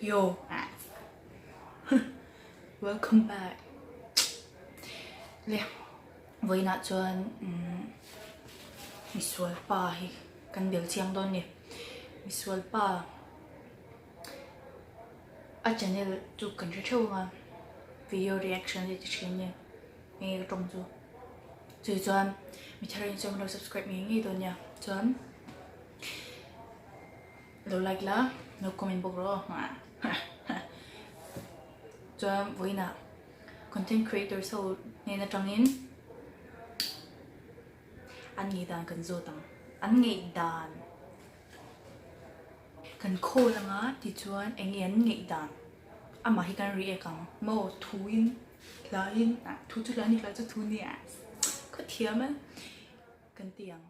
Yo Welcome back Le vawiinah chuan umm misual pa hi kan bel chiang dawn ni misual pa a channel chu kan hre theuh ang a video reaction te ti thin nia enge ka tawng chu chutichuan chuan mi thar in chuan min lo subscribe ngei ngei dawn nia chuan. Lo like la, lo comment bawk rawh aw. Chuan vawiinah content creators ho hnen atangin an ngaihdan kan zawt ang. An ngaihdan kan call anga tichuan eng nge an ngaihdan amah hi kan react ang maw thuin hlain thu chu hla a ni hla chu thu a ni ka thiam e kan ti ang.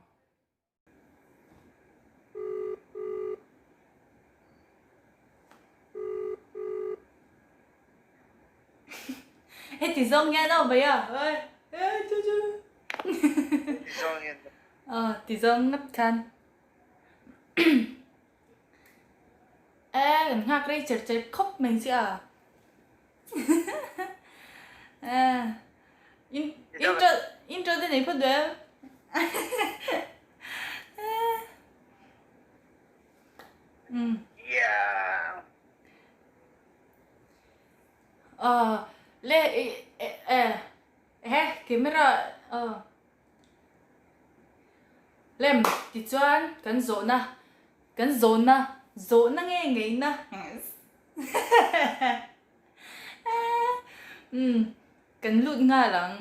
Heti zawng hian aw mai a Aw ti zawng ngap khan E kan nghak rei cher cher khawp mai che a Intro intro te nei phawt duh em? Aw le e he camera aw lem tichuan kan zawhna kan zawhna zawhna nge ngeihna Umm kan lut nghal ang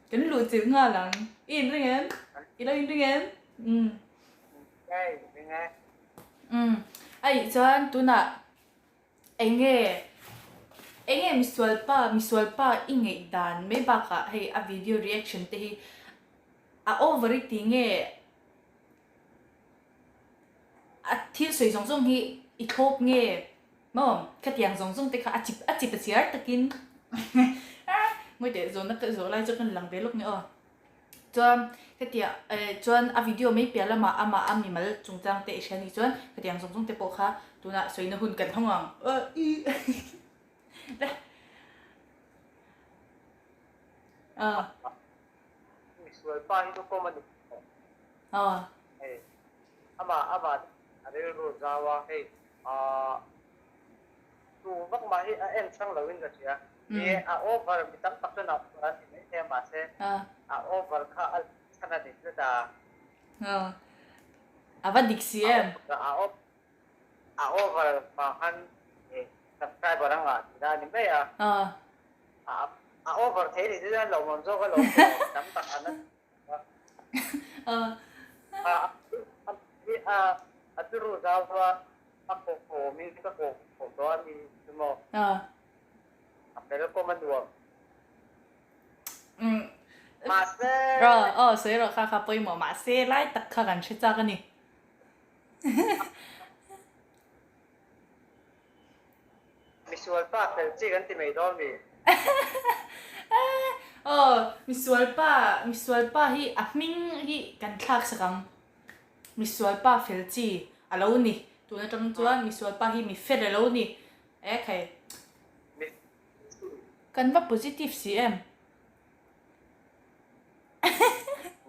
kan luh chilh nghal ang i inring em i lo inring em umm umm a ih chuan tunah eng nge eng nge misual pa misual pa i ngaih dan mai bakah hei a video reaction te hi a over i ti nge A thil sawi zawng zawng hi i thlawp nge maw? Khatiang zawng zawng te kha a chip a chip a chiar takin ngawi teh zawhna ka zawh lai chu ka ni lang ve lawk nge aw. Chuan hetiang eh chuan a video mai piah lamah amah a mimal chungchang te i hria nih chuan khatiang zawng zawng te pawh kha tunah sawina hun kan hawng ang le aw. Misual pa hi chu kawm a ni. Aw. Hei amah amah a rilru zau a hei ahh tu vak mah hi a en chang lo in ka hria ni e a over mi tam tak chuan a over an ti mai thei a mahse a over kha a chhan a ni tlat a. Aw a va dik si em. A over vang khan subscriber a ngah tih a ni mai a. A over thei ni chu chuan lawmawm zawk a lawm tam tak an a. A turu zau a a kawm in ka kawm tawh a ni chu maw? A fel kawm a nuam. Mahse. Aw sawi rawh kha kha pawimawh mahse lai tak kha kan hre chak a ni. Misual pa fel chi kan ti mai dawn mi? Aw, misual pa, misual pa hi a hming hi kan thlak sak ang. Misual pa fel chi a lo ni. Tun atang chuan misual pa hi mi fel a lo ni. E khai. Kan va positive si em?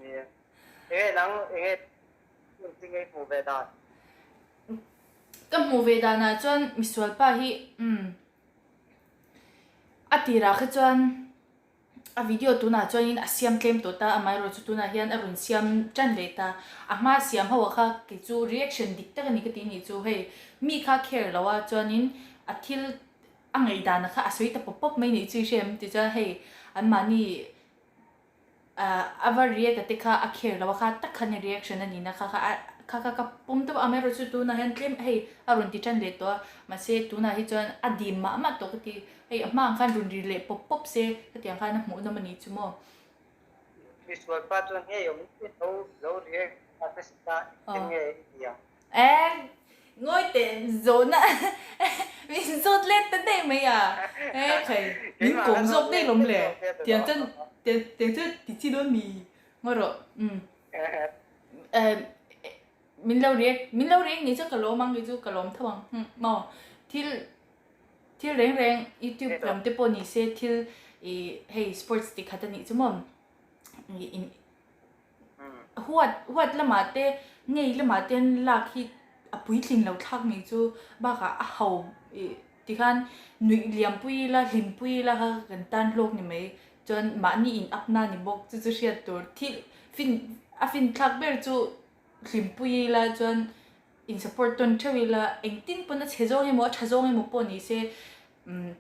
Nia. Enge nang enge Engtin nge i hmuh ve dan? Ka hmuh ve danah chuan misualpa hi umm a tirah kha chuan a video tunah chuanin a siam tlem tawh ta amaherawhchu chu tunah hian a rawn siam tan leh ta a hma siam ho ah kha kei chu reaction dik tak a ni ka tih nih chu hei mi kha care lo a chuanin a thil a ngaihdan kha a sawi ta pawp pawp mai nih chu i hria em tichuan hei anmahni A va react a te kha a care lo a kha tak khan reaction a nihna kha kha a kha kha ka pawm tawp a amaherawh chu tunah hian tlem hei a rawn ti tan leh tawh a mahse tunah hi chuan a dim mah mah tawh ka ti hei a hma ang khan rawn ri leh pawp pawp se hetiang khan a hmuh nawm a nih chu maw. Misual pa chuan hei awm lo lo react a te si ta engtin nge i ti ang. Eng ngawi teh zawhna min zawt let ta daih mai a, e khai min kawm zawk daih lawm le tiang chuan tiang chuan ti chi dawn mi ngawi rawh umm min lo react min lo react ni chuan ka lawm ang kei chu ka lawm tho ang maw. Thil thil reng reng youtube lam te pawh ni se thil ih hei sports ti khat a nih chu maw ih in huat huat lamah te ngei lamah te an lak hi a puitling lo thlak nih chu bakah a ho ih tikhan nuih liam pui ila hlim pui ila kha kan tan hlawk ni mai chuan mahni in up na ni bawk chu chu hriat tur thil fin a fin thlak ber chu hlimpui ila chuan in support tawn theuh ila engtin pawn a chhe zawng emaw a tha zawng emaw pawh ni se umm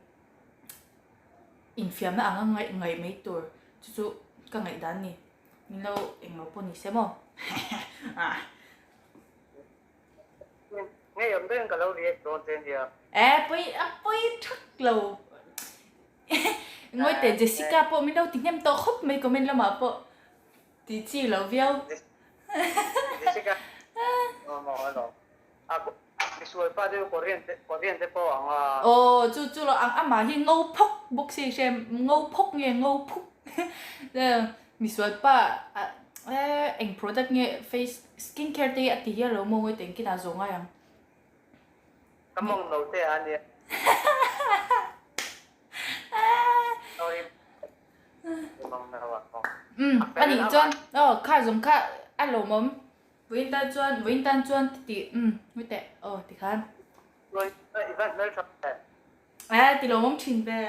infiamna anga ngaih ngaih mai tur chu chu ka ngaih dan ni min lo englo pawh ni se maw ah. Ngei awm deuhin ka lo react dawn che nia. E pawi a pawi thak lo ngawi teh Jessica pawh min lo ti hnem tawh khawp mai comment lamah pawh. Ti chi lo viau. Jessica maw alo a misual pa chu Korean te Korean te pawh ang a. Aw chu chu lo ang amah hi ngo phawk bawk si hre ngo phawk nge ngo phuk misual pa eng product nge face skin care te hi a ti hial lo maw ngawi teh engtin ah zawh ngai ang. Ka mawng no te a nia. Sorry. Umm a nih chuan aw kha zawng kha a lawmawm vawiin tan chuan vawiin tan chuan ti umm ngawi teh aw tikhan a ti lawmawm thin ve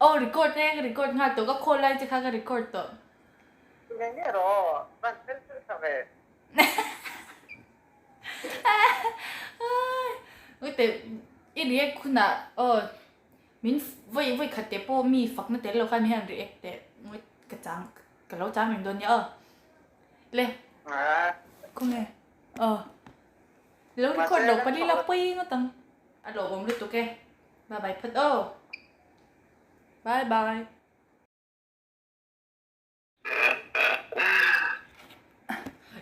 aw record e ka record nghal tawh ka call lai te kha ka record tawh. Ngawi teh i react hunah aw min vawi vawi khat teh pawh mi fakna tel lo khan mi hian react teh ngawi ka chang ka lo chang reng dawn nia aw le khawnge aw lo record lo pali la pawi ngawt ang a lawmawm lutuk e bye bye phawt aw bye bye.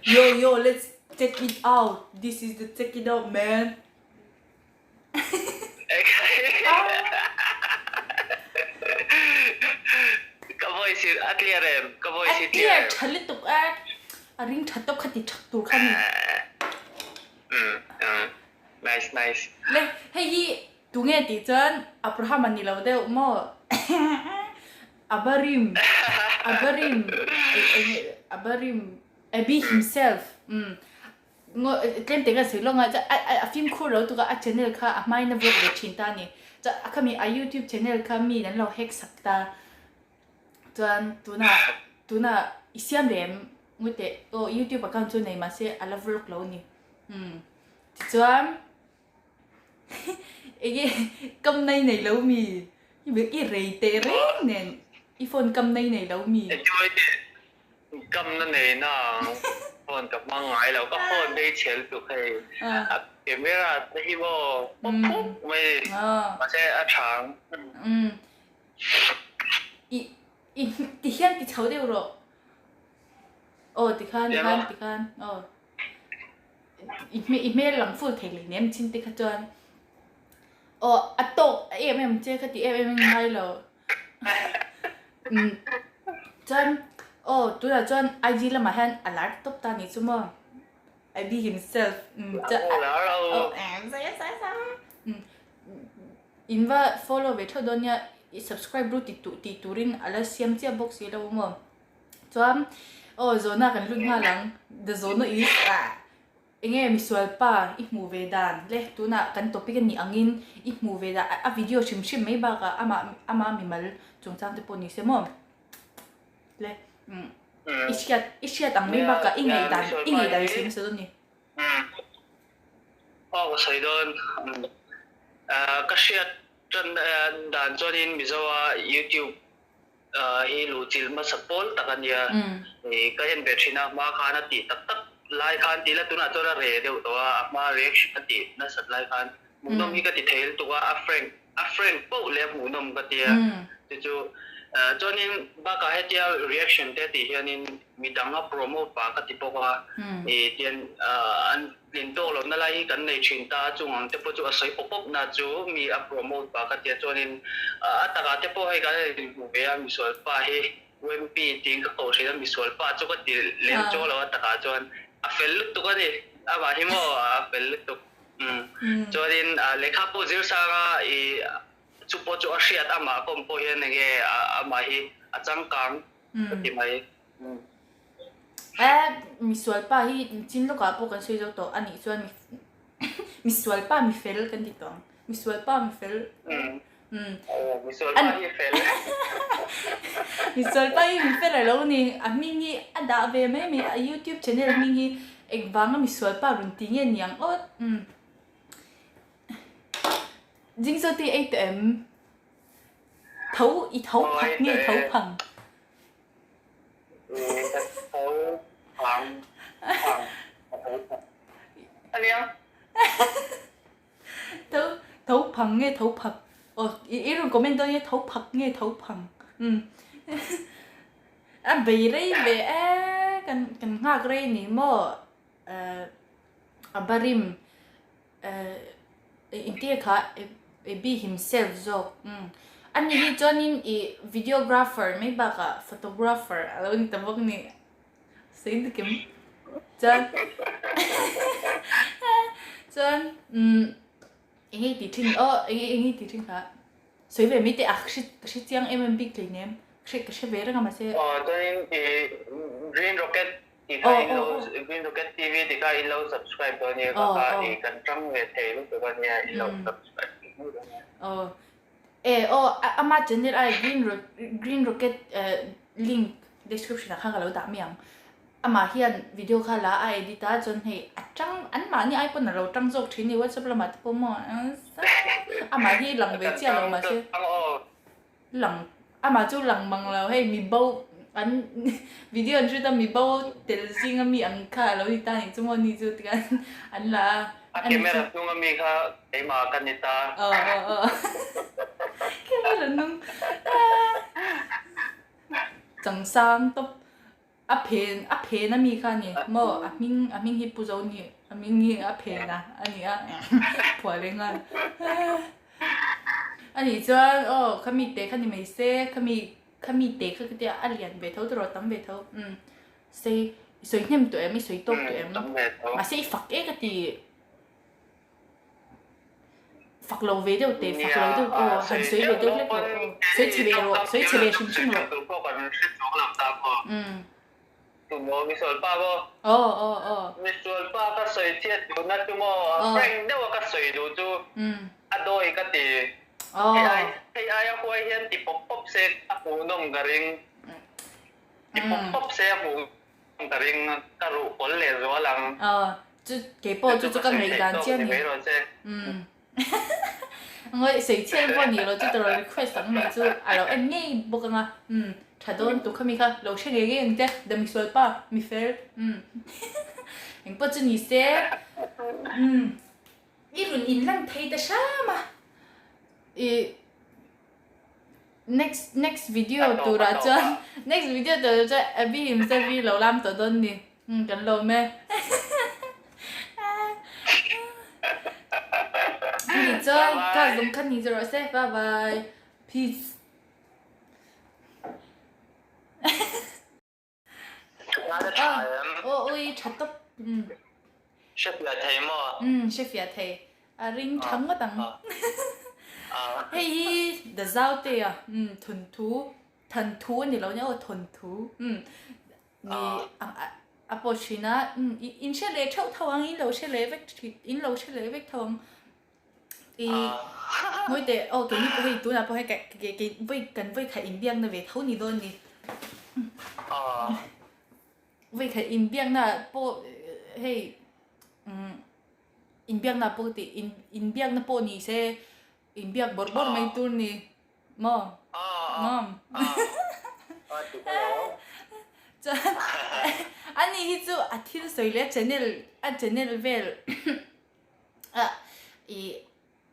Yo yo let's check it out this is the check it out man Ka voice hi a clear em? Ka voice hi clear em? A clear tha lutuk a, a ring tha tawp kha ti thak tur kha ni. Nice nice. Le hei hi tunge tih chuan Abraham a ni lo deuh maw? Abarim, Abarim, Abarim, Abi himself, umm tlem te ka sawi lawng a, a fimkhur lo tuk a, a channel kha a hmain a vlog ve thin ta a ni. Chuan a khami a youtube channel kha mi an lo hack sak ta. Chuan tunah tunah i siam leh em ngawi teh aw youtube account chu nei mahse a la vlog lo a ni. Umm tichuan. Enge kam nai nei lo mi? I rei teh reng nen i phone kam nai nei lo mi? Enjoy teh kam na nei na phone ka hmang ngai lo ka phone te hi chhel tuk hei a camera te hi maw pawp phup mai mahse a tha ang. I i ti hian ti chho deuh rawh. Aw tikhan tikhan tikhan aw. I hmel i hmel lang full thei leh nem chin te kha chuan aw a tawk em em che ka ti em em in ngai lo umm chuan aw tunah chuan IG lamah hian a lar tawp ta ni chu maw I be himself umm chuan aw umm in va follow ve theuh dawn nia i subscribe ru ti tih turin a la siam chiah bawk si lo maw. Chuan aw zawhna kan lut nghal ang, the zawhna is ah enge misual pa i hmuh ve dan le tunah kan topic a nih angin i hmuh ve dan a video hrim hrim mai bakah amah ama mimal chungchang te pawh ni se maw le umm i hriat i hriat ang mai bakah i ngaihdan i ngaihdan i sawi nasa dawn a ni. Aw ka sawi dawn ka hriat tan dan chuanin Mizoa youtube hi luhchilh hmasa pawl tak a nia. Ka en ve thin a, hma khan a tih tak tak lai khan tih la tunah chuan a reh deuh tawh a, a hma reaction a tih nasat lai khan hmuhnawm hi ka ti thei lutuk a, a frank a frank poh leh a hmuhnawm ka ti a. Chu chu chuanin bakah hetia reaction te tih hianin midang a promote pah ka ti bawk a, tian an Tlin tawk lohna lai hi kan nei thin ta a, chung ang te pawh chu a sawi pawp pawp na chu mi a promote pah ka tia chuanin a takah te pawh hei kan han inhmu ve a misual pa hi UMP tiin ka koh thin a misual pa chu ka ti lem chuang lo a takah chuan a fel lutuk a ni. Amah hi maw a fel lutuk. Chuanin lehkha pawh zir sanga i chu pawh chu a hriat amah kawm pawh hian enge amah hi a changkang ka ti mai. E misualpa hi chin lawkah pawh kan sawi zo tawh a nih chuan misualpa mifel kan ti tawh ang. Misualpa mifel. Misualpa hi fel. Misualpa hi mifel a lo ni. A hming hi a dah ve mai mai a youtube channel hming hi engvanga misualpa rawn ti nge niang awt. Jingzo te ei tawh em? Tho i tho phak nge tho phang? Tho phang phang a tho phang. Ania. Tho tho phang nge tho phak aw i i rawn comment dawn nge tho phak nge tho phang umm a bei rei ve e kan kan nghak rei ni maw eh a barim eh engtin nge kha be himself zawk umm ani hi chuanin ih videographer mai bakah photographer a lo ni ta bawk ni. Sawi dik em? Chuan chuan umm eng nge tih thin aw eng nge eng nge tih thin kha sawi ve mai teh a ka hre ka hre chiang em em bik hleinem ka hre ka hre ve reng a mahse Aw chuanin ih Green Rocket tih kha in lo Green Rocket TV tih kha in lo subscribe dawn nia kha kha ih kan tang ve thei lutuk a nia in lo subscribe thei mai dawn nia. Aw E aw ama channel a green green rocket link description ah khan ka lo dah mai ang. Amah hian video kha la a edit a chuan hei a tang an mahni ai pawn a lo tang zawk thin a ni whatsapp lamah te pawh maw amah hi lang ve chiah lo mahse lang amah chu lang mang lo hei mi bo an video an hriat a mi bo tel zing ami ang kha a lo ni ta anih chu maw ni chu tikhan an la a. A camera hnung ami kha keimah ka ni ta. Aw aw aw. Camera hnung. Changsang tawp a phen a phen ami kha ni maw a hming a hming hi pu zo ni a hming hi a phen a a ni a phuah leh nghal. A nih chuan aw khami te kha ni mai se khami khami te kha ka tia a lian ve tho tawh tam ve tho umm. Sei, i sawi hnem tawh em? I sawi tawk tawh em? Mahse i fak e ka ti. Fak lo ve deuh teh, fak lo deuh aw, han sawi ve deuh hlek rawh aw. Sawi chhe ve rawh, sawi chhe ve hrim hrim rawh. Umm. Aw aw aw. Aw. I pawp pawp se a hmuh ka ring ka ruh pawl leh zual ang. Aw, chu kei pawh chu chu ka ngaihdan chiah ni. Umm. Ngawi sei chhiat pawh ni lo chu tawrh request ang mai chu a lo en ngei bawk ang a. Umm, tha dawn tuk kha mi kha lo hre ngei ngei ang che, the misual pa, mi fel. Umm. Eng pawh chu ni se. Umm. I rawn inlan thei ta hram a. I Next next video turah chuan next video turah chuan Abby himself hi lo lam tawh dawn ni umm kan lawm e Ni chuan class zawng kha ni zawh rawh se bye bye peace. Aw ui tha tawp. Hrefiah thei maw? Umm hrefiah thei. A ring tha ngawt ang. Hei hi The Zaute a umm thawnthu thanthu a ni lo nia aw thawnthu umm ni a post thin a umm in hre leh theuh tho ang in lo hre leh vek thin in lo hre leh vek tho ang. I ngawi teh aw keini pawh hei tunah pawh hei ka ke ke vawi kan vawi khat inbiakna ve tho ni dawn ni. Vawi khat inbiakna pawh hei umm inbiakna pawh tih in inbiakna pawh ni se inbiak bawrh bawrh mai tur ni maw mawm chuan ani hi chu a thil sawi leh a channel a channel vel Ah ih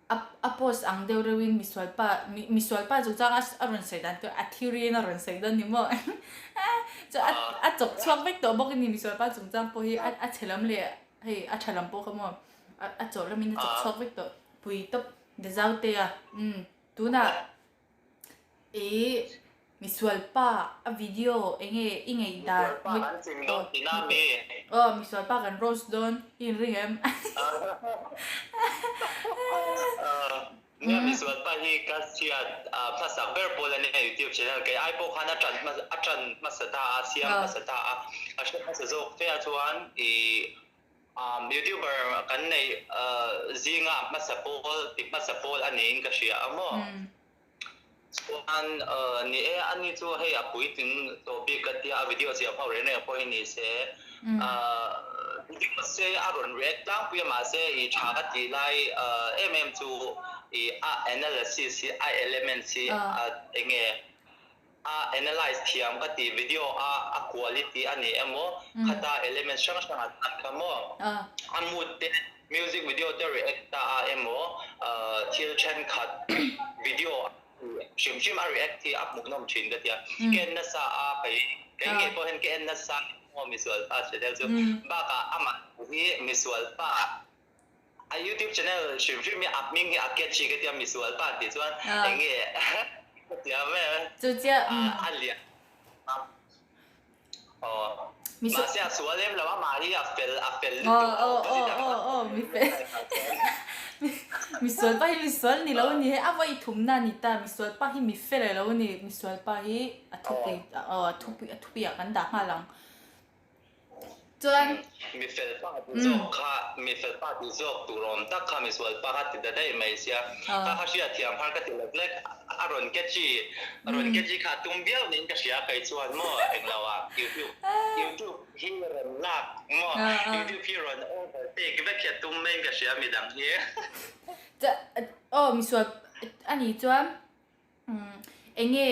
a a post ang deuh reuhin misual pa misual pa chungchang a a rawn sawi dan chu a theory in a rawn sawi dawn ni maw chu a a chawp chhuak vek tawh bawk a ni misual pa chungchang pawh hi a a chhe lam leh hei a tha lam pawh kha maw a a chawh lamin a chawp chhuak vek tawh pui tawp de zau te a umm tunah ih. Misual pa a video enge i ngaih dan Misual pa kan chim dawn tihna a mi? Aw misual pa kan roast dawn i inring em? Nia misual pa hi ka hriat hmasak ber pawl a nia youtube channel kei ai pawh khan a tan a tan hmasa ta a siam hmasa ta a a hre hmasa zawk fe a chuan i youtuber kan neih zinga hmasa pawl ti hmasa pawl a niin ka hria a maw? Chuan ni e, ani chu hei a puitling tawh bik ka tia, a video siam ho reng reng pawh hi ni se, video se a rawn react tlangpui a mahse i tha ka tih lai em em chu i a analysis hi a elements hi a enge a analyse thiam ka tih video a a quality a ni emaw khata elements hrang hrang an hman kha maw a mood te Music video te react ta a emaw thil thenkhat video hrim hrim a react hi a hmuhnawm thin ka tia. Ka en nasa a kei kei ngei pawh hian ka en nasa emaw misual pa channel chu bakah amah hi misual pa a youtube channel hrim hrim hi a hming hi a catchy ka tia misual pa tih chuan enge ka tia vel a lian a. Mahse a sual em lo a, mah hi a fel a fel lutuk a opposite ang. Aw aw mi fel misual pa hi misual ni lo ni he a vawi thumna a ni ta misual pa hi mi fel a lo ni misual pa hi a thupui aw a thupui a thupui ah kan dah nghal ang. Chuan. Mi fel pa tih zawk kha, mi fel pa tih zawk tur awm tak kha misual pa kha ti ta daih mai sia. Kha kha hriat thiam har ka ti lek lek. A rawn catchy, a rawn catchy kha a tum viau niin ka hria kei chuan maw englo ah YouTube, YouTube hi rawn lak maw, YouTube hi rawn overtake vek hi a tum maiin ka hria midang hi. Aw misual a nih chuan Enge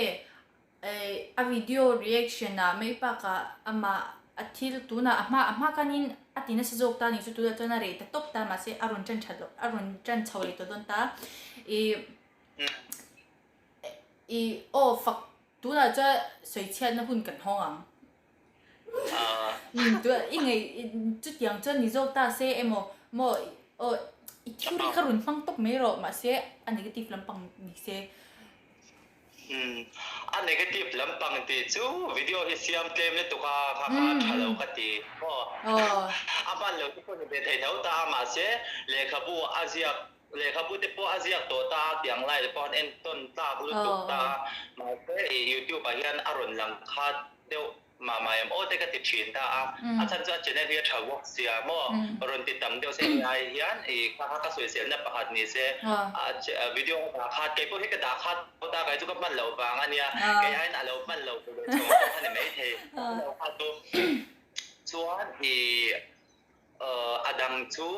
a video reaction ah mai bakah amah a thil tunah a hma a hma khanin a ti nasa zawk ta a nih chu tunah chuan a reh ta tawp ta mahse a rawn tan that loh a rawn tan chho leh tawh dawn ta ih ih aw fak tunah chuan sawichhiatna hun kan hawng ang. I ngei chutiang chuan ni zawk ta se emaw maw aw i theory kha rawn hmang tawp mai rawh mahse a negative lampang ni se. A negative lampang tih chu video hi siam tlem lutuk a kha kha a tha lo ka ti maw a hman lo te pawh ni ve thei tho ta a mahse lehkhabu a ziak lehkhabu te pawh a ziak tawh ta a tiang lai te pawh an entawn tlak lutuk ta a mahse i youtube ah hian a rawn lang khat deuh mah mah em aw te ka ti thin ta a, a chhan chu a channel hi a tha bawk sia maw rawn ti tam deuh se hei ai hian i kha kha ka sawiselna pakhat ni se a video a dah khat kei pawh hi ka dah khat tawh ta kei chu ka hman loh vang a nia kei aiin a lo hman loh ve leh chhawng pawh a ni maithei lo kha chu chuan i a dang chu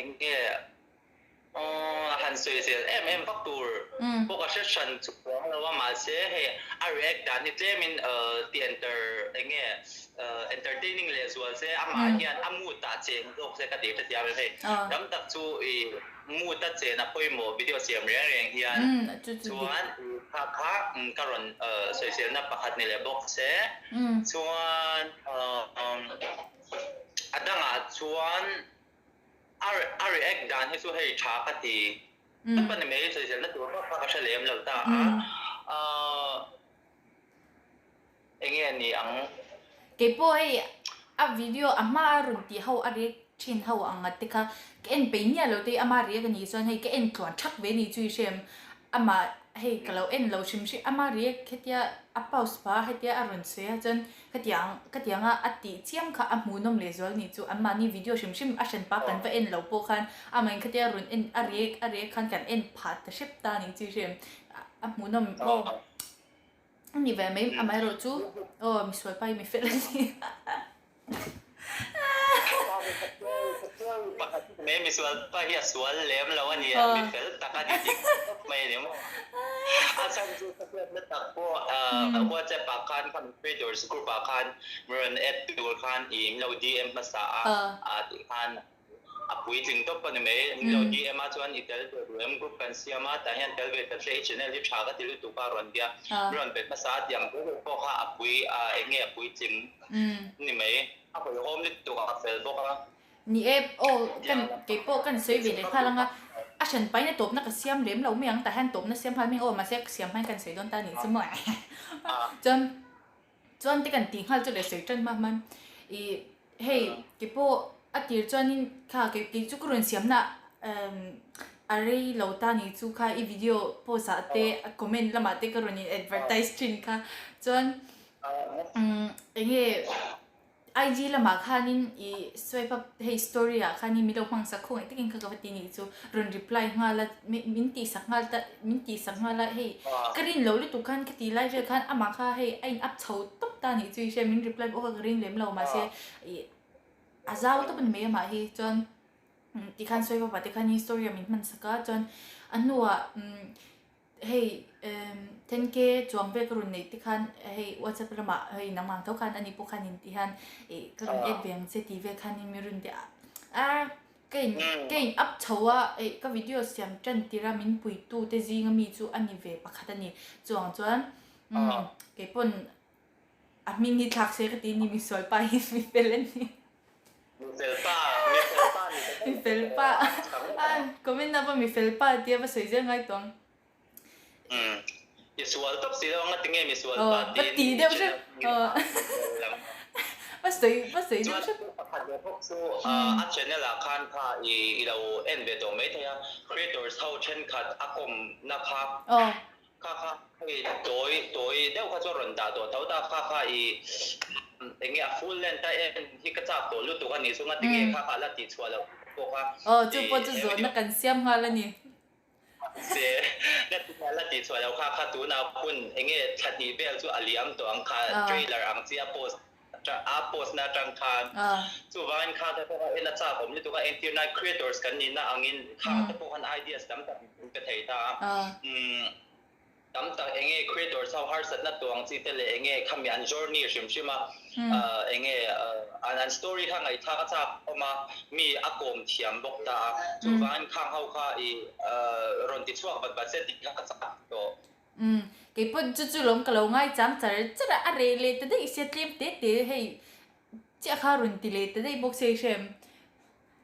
eng nge Aw, han sawi zel em em vak tur pawh ka hre hran chuang lo a, mahse hei a react dan hi tlemin ti enter eng nge entertaining leh zual se amah hian a mood ah cheng zawk se ka ti hrethiam em hei tam tak chu i mood a chen a pawimawh video siam reng reng hian chuan kha kha ka rawn sawiselna pakhat ni leh bawk se chuan a dangah chuan A react dan hi chu hei tha ka ti. Tawp a ni mai, sawiselna tur vak kha ka hre lem lo ta a. Enge a ni ang? Keipawh hei a video a hma a rawn tih ho a react thin ho ang te kha ka en peih miah lo te ama react a nih chuan hei ka en tluan thak ve a nih chu i hre em? Amah hei ka lo en lo hrim hrim ama react hetia a pause pah a hetia a rawn sawi a chuan Khatiang khatianga a tih chiam kha a hmuhnawm lehzual nih chu anmahni video hrim hrim a hran pa kan va en lo pawh khan amahin khatia rawn en a react a react khan kan en phah ta hrep ta nih chu i hre em a hmuhnawm aw a ni ve mai amaherawh chu aw misual pa hi mi fel a ni. Pakhat mai misual pa hi a sual lem lo a ni a, mi fel tak a ni tih khawp mai a ni maw? A chhan chu ka hriatna tak pawh WhatsApp ah khan ka creators group ah khan min rawn add tur khan i min lo DM hmasa a, a tih khan a puitling tawp a ni mai. Min lo DM a chuan i tel ve duh em group kan siam a, tah hian tel ve ta che i channel hi tha ka ti lutuk a rawn tia min rawn bet hmasa a tih ang zel pawh kha a pui eng nge a puitling ni mai. A hawihhawm lutuk a fel bawk a. Ni e, aw kan keipawh kan sawi ve leh nghal ang a. A hran pain a tawpna ka siam lem lo mai ang tah hian tawpna siam nghal mai ang aw mahse ka siam hmain kan sawi dawn ta a nih chu maw chuan chuan te kan tih nghal chu leh sawi tan hma hman ih hei keipawh a tir chuanin kha kei kei chu ka rawn siamna a rei lo ta nih chu kha i video post ah te a comment lamah te ka rawn in advertise thin kha chuan eng nge. IG lamah khanin i swipe up hei story ah khanin min lo hmang sak khawngaih takin kha ka va ti nih chu rawn reply nghal a min tih sak nghal ta min tih sak nghal a hei ka rin loh lutuk khan ka ti lai vel khan amah kha hei a in up chho tawp ta nih chu i hria min reply pawh kha ka ring lem lo mahse ih a zau tawp a ni mai amah hi chuan tikhan swipe up ah te khanin story ah min hman sak a chuan a hnuah umm Hei 10k chuang vel ka rawn neih te khan hei whatsapp lamah hei nangmah ang tho khan ani pawh khan in ti hian ih ka rawn add ve ang che tih vel khanin mi rawn ti a a ka in ka in up chho a ih ka video siam tan tir a min pui tu te zinga mi chu a ni ve pakhat a ni chuang chuan umm keipawn A hming hi thlak se ka ti ni misual pa hi mi fel a ni. Mi fel pa, mi fel pa ni ta Mi fel pa. A comment na pawh mi fel pa tia va sawi zel ngai tawng. Umm. I sual tawp si lo anga tinge mi sual pa tiin. Va ti deuh hrep. Va sawi va sawi deuh hrep. Chuan pakhat leh bawk chu a channel ah khan kha i lo en ve tawh maithei a creators ho thenkhat a kawm na kha. Kha kha hei tawi tawi deuh kha chuan rawn dah tawh tho ta kha kha i eng nge a full length a en hi ka chak tawh lutuk a nih chu ngati nge kha kha a la tih chhuah loh pawh kha Aw chu pawh chu zawhna kan siam nghal a ni. Se la ti a la tih chhuah loh kha kha tunah hun eng nge thla hnih vel chu a liam tawh ang kha trailer ang chi a post a post na atang khan chuvangin kha te pawh en a chak awm lutuk a entir nan creators kan nihna angin kha te pawh khan ideas tam tak min pe thei ta a umm tam tak enge creators ho harsatna tuang chi te leh enge khami an journey hrim hrim a enge an an story kha ngaihthlak a chak awm a mi a kawm thiam bawk ta a chuvangin khang ho kha i rawn ti chhuak vat vat se tih kha ka chak tawh. Umm, keipawh chu chu lawm ka lo ngai chang char char a, a reh leh ta daih sia tlem te te hei chiah kha rawn ti leh ta daih bawk se i hrem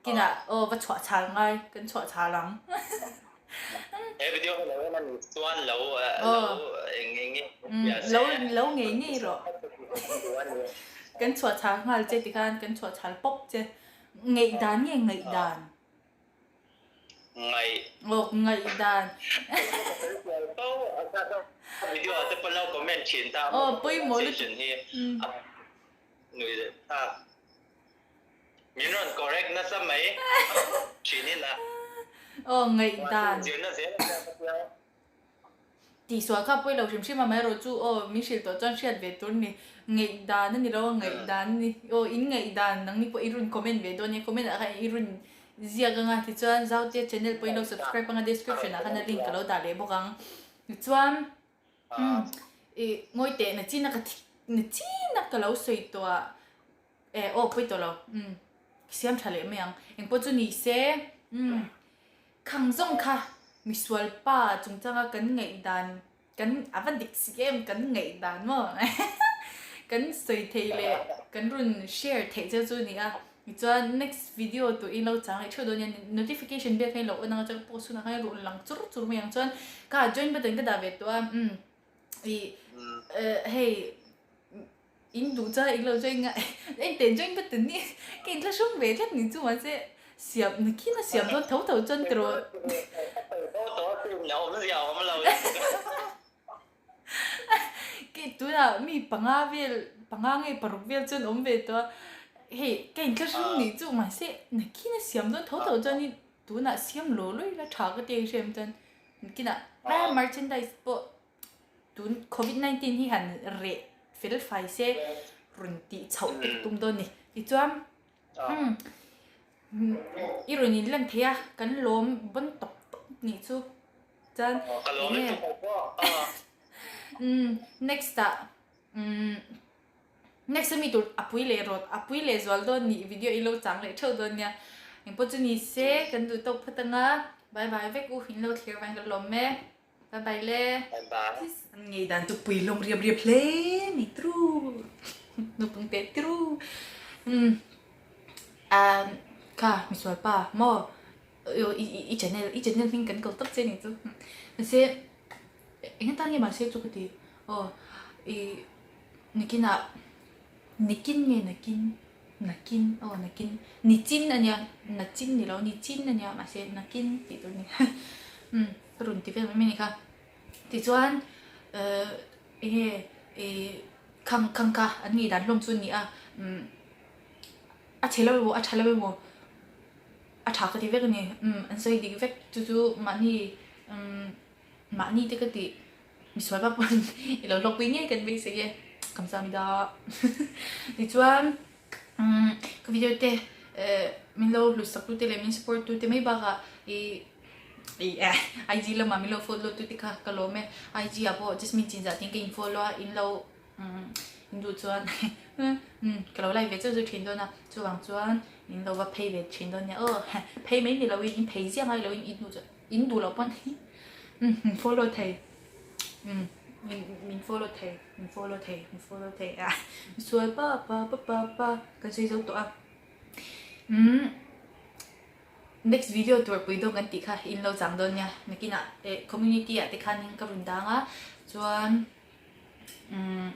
kinah aw va chhuah chhal ngai kan chhuah chhal ang. He video hi lo en a nih chuan lo lo eng eng nge lo lo ngei ngei rawh kan chhuah chhal nghal che tikhan kan chhuah chhal pawp che ngaihdan nge ngaihdan. Ngaih. Awk ngaihdan. Video ah te pawh lo comment thin ta. Aw pawimawh lutuk. Hi nui leh thlak. Min rawn correct nasa mai thin in a. Aw ngaihdan. Zirna zel a nia ka tia. Tihsual kha pawi lo hrim hrim a, amaherawh chu aw min hrilh tawh chuan hriat ve tur a ni. Ngaihdan a ni lo a, ngaihdan a ni. Aw in ngaihdan nang ni pawh i rawn comment ve dawn nia, comment ah khan i rawn ziak anga tichuan Zautea channel pawh in lo subscribe anga description ah khan a link ka lo dah leh bawk ang. Tichuan umm ih ngawi teh na chin a ka thi na chin a ka lo sawi tawh ah eh aw pawi tawh lo umm siam tha leh mai ang. Engpawh chu ni se umm. Khang zawng kha misual pa chungchanga kan ngaihdan kan a va dik si em kan ngaihdan maw kan sawi thei leh kan rawn share theih che chu a ni a tichuan next video tur in lo chang leh theuh dawn nia notification bell kha in lo on anga chuan post hunah khan i rawn lang chur chur mai ang chuan ka join button ka dah ve tawh a umm ih hei. In duh chuan eng lo join nga engte join ka ti ni ka inthlahrung ve tlat ni chu mahse siam nakin a siam dawn tho tho chuan tiraw. Kei tunah mi panga vel panga nge paruk vel chuan awm ve tawh a hei ka inthlahrung nih chu mahse nakin a siam dawn tho tho chuan in tunah siam law law ila tha ka ti a hriat chuan nakinah merchandise pawh Tun Covid 19 hi han reh fel fai se rawn tih chhoh te ka tum dawn ni. Tichuan umm i rawn in lan thei a kan lawm bawn tawp tawp nih chu chuan eng nge umm next ah umm next ami tur a pui leh rawt a pui leh zual dawn nih video i lo chang leh theuh dawn nia. Engpawh chu ni se kan duh tawk phawt anga bye bye vek u in lo thlir vang ka lawm e. Bye bye le. Bye bye. An ngei dan chu pui hlawm riap riap hle ni tru. Nupang te tru. Um kha misual pa maw. I channel i channel hming kan ko tawp che nih chu. Mahse eng atan nge mahse chu ka ti aw i nikinah nikin nge nakin nakin aw nakin nichin a nia nachin ni lo nichin a nia mahse nakin tih tur a ni umm ka rawn ti vel mai mai a ni kha tichuan ehh eng nge ih khang khang kha an ngei dan hlawm chu a ni a umm a chhe lo emaw a tha lo emaw. A tha ka ti vek a ni. Umm an sawi dik vek chu chu mahni umm mahni te ka tih misual pa pawn i lo hlawkpui ngei kan beisei e kamsamida. Tichuan umm ka video te eh min lo hlut sak tu te leh min support tu te mai bakah ih ih eh IG lamah min lo follow tu te kha ka lawm e. IG ah pawh Jasmine Chinzah tiin ka in follow a in lo umm in duh chuan umm ka lo like ve chauh chu thin dawn a chuvang chuan in lo va phei ve thin dawn nia aw phei mai ni loin in phei ziah ngai loin in duh chuan in duh loh pawn umm min follow thei umm min min follow thei min follow thei min follow thei a misual pa pa pa pa pa kan sawi zo tawh a umm next video tur pui dawn kan tih kha in lo chang dawn nia nakinah eh community ah te khanin ka rawn dang a chuan. Umm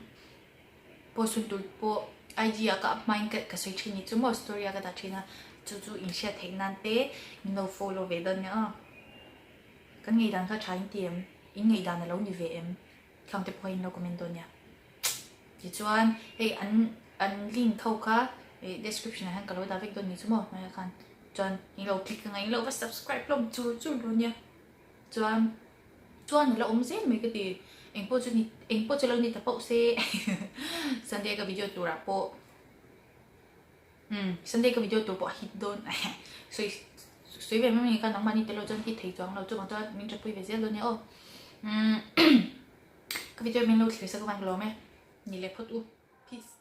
post hun tur pawh IG ah ka up hmain ka sawi thin ni chu maw story ah ka dah thin a chu chu in hriat theih nan te in lo follow ve dawn nia aw kan ngaihdan kha tha in ti em in ngaihdan a lo ni ve em khang te pawh kha in lo comment dawn nia tichuan hei an an link ho kha ih description ah hian ka lo dah vek dawn ni chu maw hnuaiah khan chuan in lo click anga in lo va subscribe hlawm chur chur dawn nia chuan. Chuan a la awm zel mai ka ti. Engpawh chu ni engpawh chu lo ni ta pauh se Sunday ka video turah pawh umm Sunday ka video tur pawh a hit dawn sawi sawi ve mai mai kha nangmahni tel lo chuan hit thei chuang lo chuvang chuan min tanpui ve zel dawn nia aw umm ka video min lo thlir sak avang ka lawm e ni leh phawt u peace.